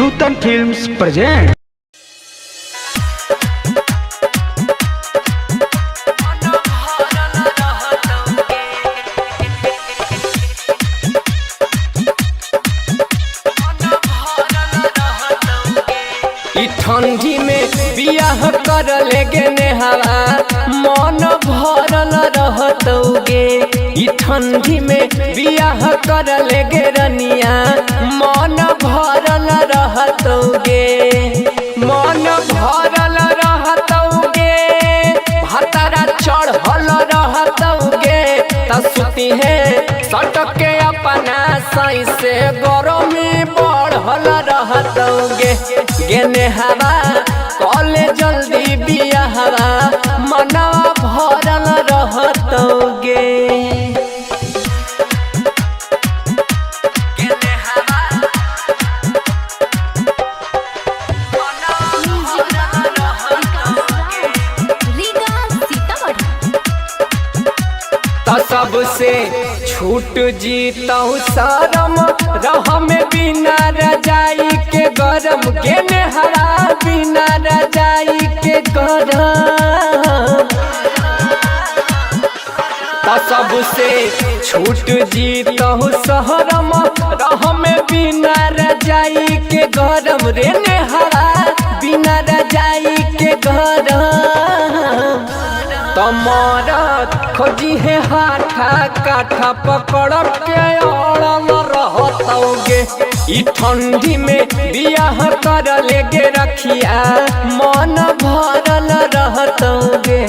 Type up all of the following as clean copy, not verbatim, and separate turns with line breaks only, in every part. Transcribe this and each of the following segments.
Nutan films present.
ई ठंडी में बियाह कर लेगे नेहवा मन भरल रहतौगे। ई ठंडी में बियाह कर लेगे रनिया मन भरल रहतौगे। मन भरल रहतौगे, भतरा चढ़ल रहतौगे। त सुती है सटके अपना सही से गरमी बढ़ल रहतौगे। गेने हवा कॉले जल्दी बियाहवा मनवा भरल रहतौगे। गेने हवा
म्यूजिक बाय रीगा सीतामढ़ी।
त सबसे छूट जीतौ शरम रह में बिना रजाई के गरम। गेने हरा बिना रजाई के गरम। त सबसे छूट जीतौ शरम रह में बिना रजाई के गरम। रे नेहरा बिना रजाई के गरम। तमरत खोजी है हाथा काठा पकड़ के अड़ल रहतौगे। ई ठंडी में बियाह कर लेगे रखिया मन भरल रहतौगे।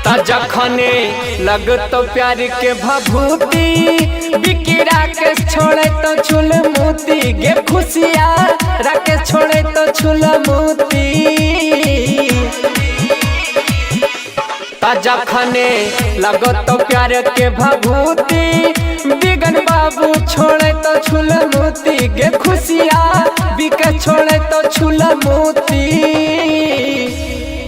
त जखने लगतो प्यार के भभूति बिकिरा के छोड़े तो छुल मोती गे खुशिया राके छोड़े तो छुल मोती। त जखने लगतो प्यार के भभूति बिगन बाबू छोड़े तो छुल मोती गे खुशिया बिके छोड़े तो छुल मोती।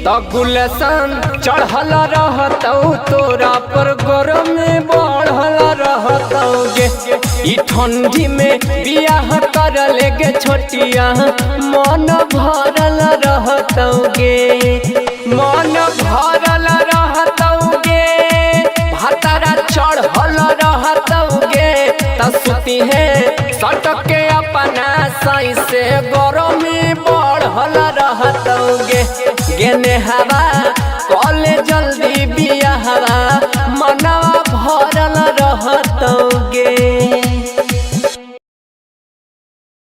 त गुलशन चढ़ल रहतौ तोरा पर गरमी बढ़ल रहतौगे। ई ठंडी में बियाह कर लेगे छोटिया मन भरल रहतौगे। मन भरल रहतौगे, भतरा चढ़ल रहतौगे। त सुती है सटके अपना सही से गरमी बढ़ल रहतौगे। गेने हवा कॉले जल्दी बियाह